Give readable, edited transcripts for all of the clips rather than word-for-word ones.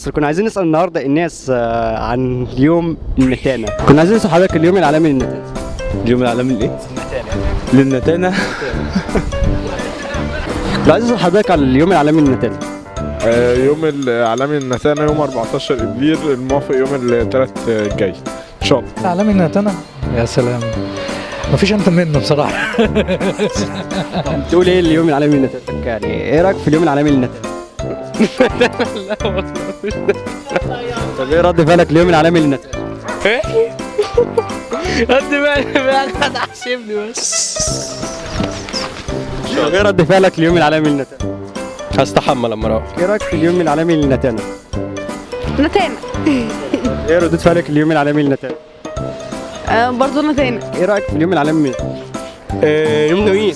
بس كنا عايزين نسال النهارده الناس عن يوم النتانه. كنا عايزين نسال حضرتك اليوم العالمي للنتانه. اليوم العالمي لايه؟ للنتانة. كنت عايز اسال حضرتك على اليوم العالمي للنتانه. يوم العالمي للنتانة يوم 14 ابريل الموافق يوم الثلاث الجاي ان شاء الله. عالمي النتانة، يا سلام، مفيش انت منه بصراحة. تقول ايه اليوم العالمي للنتانه؟ يعني ايه رايك في اليوم العالمي للنتانه؟ لا والله. طب ايه رد فعلك اليوم العالمي للنتانه؟ ايه؟ رد فعلي هتحسبني بس. طب ايه رد فعلك اليوم العالمي للنتانه؟ هستحمى لما اروح. ايه رايك في اليوم العالمي للنتانه؟ نتانة. ايه ردود فعلك اليوم العالمي للنتانه؟ برضه نتانة. ايه رايك في اليوم العالمي؟ يوم جميل،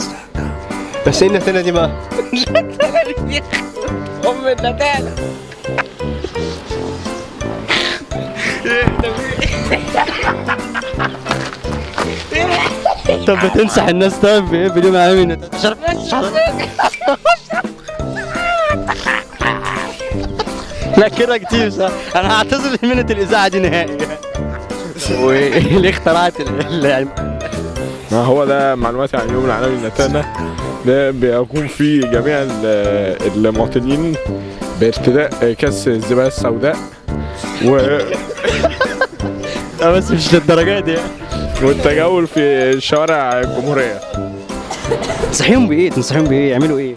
بس ايه النتانة دي بقى؟ ام النتانة. طب بتنصح الناس طيب بايه باليوم العالمي للنتانه؟ مش عارف. لا كده كتير صح. انا هعتذر من الاذاعة دي نهائي. وليه اخترعت العلم؟ ما هو ده معلوماتي عن اليوم العالمي للنتانة. ده بيقوم فيه جميع المواطنين بارتداء كاس الزبالة السوداء لا بس مش للدرجة دي يعني. والتجول في شوارع الجمهورية. تنصحيهم بايه؟ تنصحيهم بايه؟ يعملوا ايه؟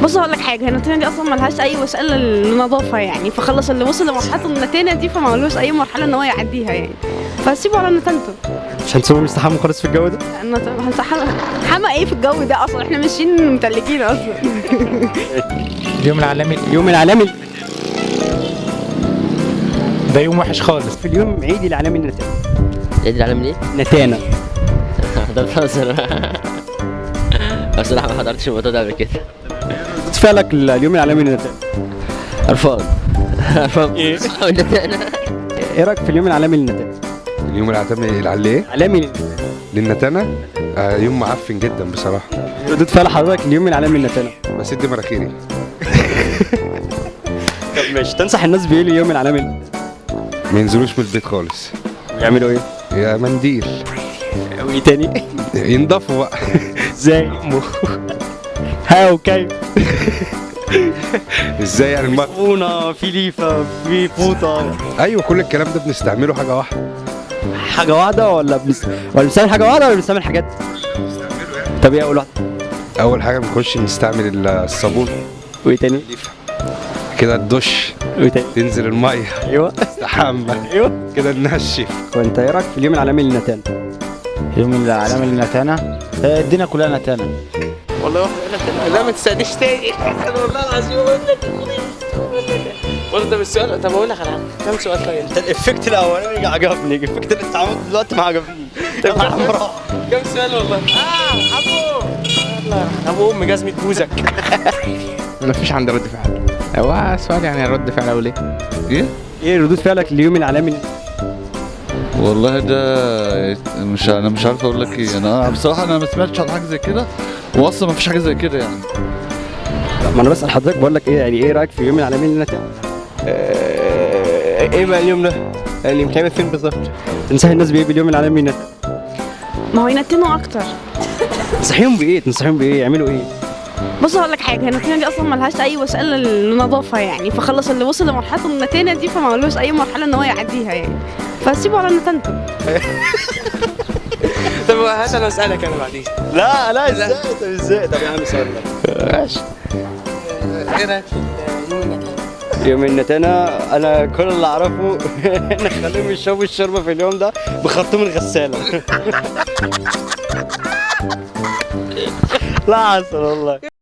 بص هقول لك حاجة، هي النتانه دي اصلا ملهاش اي وسائل للنظافه يعني، فخلص اللي وصل لمرحلة النتانه دي فما لهوش اي مرحلة ان هو يعديها يعني، فسيبه على نتانته. مش هنسيبهم يستحموا خالص في الجو ده؟ حما ايه في الجو ده اصلا؟ احنا ماشيين متلجين اصلا. اليوم العالمي، اليوم العالمي ده يوم وحش خالص. في اليوم عيد العالمي للنتانه. العيد العالمي ليه؟ نتانه. ده بتهزر. بصراحة ما حضرتش الموضوع ده قبل كده. ردود فعلك اليوم العالمي للنتانه؟ قرفان. قرفان ايه؟ النتانة. ايه رايك في اليوم العالمي للنتانه؟ اليوم العالمي ايه؟ العالمي للنتانة. يوم معفن جدا بصراحة. ردود فعل حضرتك اليوم العالمي للنتانه؟ بسد مراخيري. طب ماشي، تنصح الناس بايه اليوم العالمي؟ ما ينزلوش من البيت خالص. يعملوا ايه؟ يا منديل. وايه تاني؟ ينضفوا بقى. ازاي؟ هاو كيف؟ ازاي يعني؟ صابونه، في ليفه، في فوطه. ايوه كل الكلام ده بنستعمله حاجة واحدة. حاجة واحدة ولا ولا بنستعمل حاجة واحدة ولا بنستعمل حاجات؟ طب ايه اول واحدة؟ اول حاجة بنخش نستعمل الصابون. وايه تاني؟ ليفه. كده الدش. وايه تاني؟ تنزل المية. ايوه. تستحمى. ايوه. كده ننشف. وانت ايه رايك في اليوم العالمي للنتانه؟ اليوم العالمي للنتانه، الدنيا كلها نتانه. والله واحد قال لا ما تسألنيش تاني. والله العظيم اقول لك برضه. طب السؤال، طب اقول لك على حاجة، كم سؤال طيب؟ انت ال effect الاولاني عجبني، ال effect اللي انت عملته دلوقتي ما عجبنيش. يلا يا عم راح. كم سؤال والله؟ ابو يلا ابو ام جزمة بوزك. ما فيش عندي رد فعل. هو سؤال يعني رد فعل او ليه؟ ايه؟ ايه ردود فعلك اليوم العالمي؟ والله ده مش انا مش عارف اقول لك ايه. انا بصراحة انا ما سمعتش عن حاجة زي كده، واصلا ما فيش حاجة زي كده يعني. ما انا بسال حضرتك بقول لك ايه يعني، ايه رايك في اليوم العالمي للنتانه؟ ايه بقى اليوم ده؟ يعني بيتعمل فين بالظبط؟ تنصحي الناس بايه باليوم العالمي للنتانه؟ ما هو ينتنوا اكتر. تنصحيهم بايه؟ تنصحيهم بايه؟ يعملوا ايه؟ بص هقول لك حاجة، هي النتانه دي اصلا ملهاش اي وسائل للنظافه يعني، فخلص اللي وصل لمرحلة النتانه دي فما لهوش اي مرحلة ان هو يعديها يعني، فسيبه على نتانته. طب هات انا اسالك انا بعدين. لا لا ازاي؟ طب ازاي؟ طب يا عم سؤال. ماشي. ايه رايك في يوم النتانه؟ يوم النتانه انا كل اللي اعرفه ان خليهم يشربوا الشوربة في اليوم ده بخرطوم الغسالة. لا عسل والله.